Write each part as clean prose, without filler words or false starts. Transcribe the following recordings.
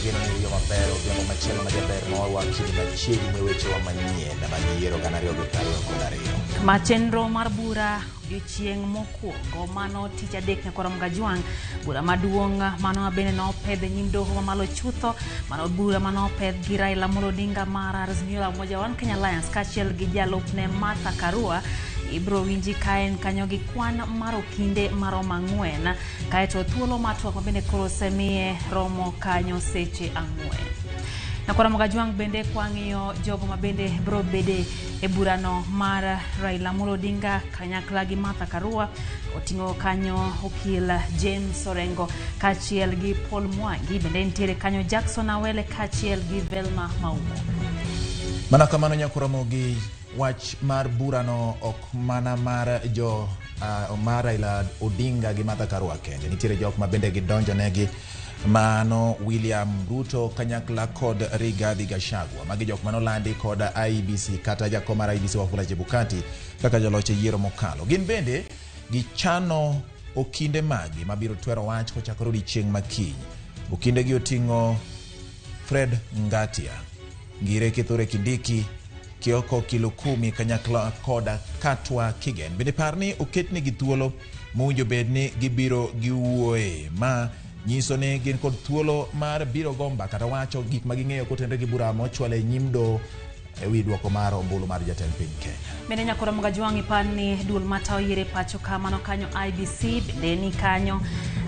Wageno ni riyo maber odhiambo machielo majaber ma warwakini machiegni e wechewa manyien mag yiero 2022. Ma chenro mar bura odiochieng' mokwongo mano tich adek nyakwara Mgajwang', bura maduong' mano bende nopedh e nyim doho mamalo chutho, mano bura manopedh gi Raila Amolo Odinga mar Azimio la Umoja One Kenya Alliance kaachiel gi jalupne Martha Karua. Ibro winji ka en kanyo gi kwan mar okinde maromo 4, kaeto thuolo mar twak mabende koro osemiye romo kanyo seche 4. Nyakwara Mgajwang' bende kwang'iyo jogo mabende bro bede e burano mar Raila Amolo Odinga kanyakla gi Martha Karua, oting'o kanyo okil James Orengo kaachiel gi Paul Mwangi, bende nitiere kanyo Jackson Awele kaachiel gi Velma Maumo. Mana kamano nyakwar Ramogi, wach mar burano ok mana mar jo mar Raila Odinga gi Martha Karua kende. Nitiere jok ma bende gidonjo negi mano William Ruto kanyakla kod Rigathi Gachagua. Magi jok manolandi kod IEBC kata jakom mar IEBC Wafula Chebukati kaka joloch e yiero mokalo. Gin bende gichano okinde magi mabiro twero wach kochakore odiechieng' ma kiny. Okinde gi oting'o Fred Ngatia, Ngire Kithure Kindiki, Kioko Kilukumi kanyakla kod Katwa Kigen. Bende par ni oketnegi thuolo mowinjo bed ni gibiro giwuoye. Ma nyiso ni gin kod thuolo mar biro go mbaka kata wacho gik ma ging'eyo kotenore gi bura mochwal e nyim doho e wi duoko mar ombulu mar jatend piny Kenya. Bende nyakwara Mgajwang' ipar ni duol matayo yiero e pacho ka mano kanyo IEBC bende ni kanyo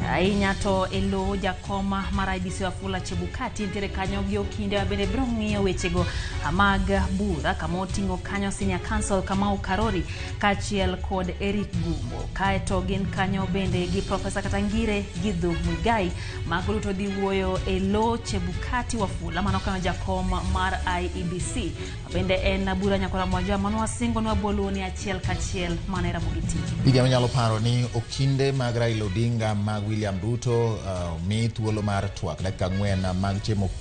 ahinya to e lo jakom mar IEBC Wafula Chebukati nitiere kanyo gi okinde ma bende biro ng'iyo wechego mag bura kama oting'o kanyo Senior Counsel Kamau Karori kaachiel kod Eric Gumbo. Kaeto gin kanyo bende gi Profesa Katangire Githu Muigai. Mago duto dhi wuoyo e lo Chebukati Wafula mano kanyo jakom mar IEBC. Bende en bura nyakwara Mwajwa mano wasingo ni waboluo ni achiel kachiel mana e Ramogi TV. Lydia, wanyalo paro ni okinde mag Raila Odinga mag William Ruto omi thuolo mar twak dakika 4 mag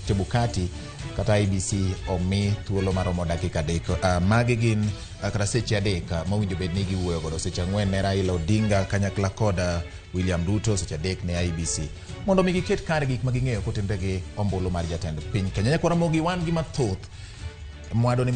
Chebukati kata IEBC omi thuolo maromo dakika 3. Magi gin kata seche 3 mowinjo bed ni giwuoyo godo. Seche 4 ne Raila Odinga kanyakla kod William Ruto, seche 3 ne IEBC mondo mi giket kare gik ma ging'eyo kotenore gi ombulu mar jatend piny Kenya. Nyakwara Ramogi, wan gi mathoth mwado ni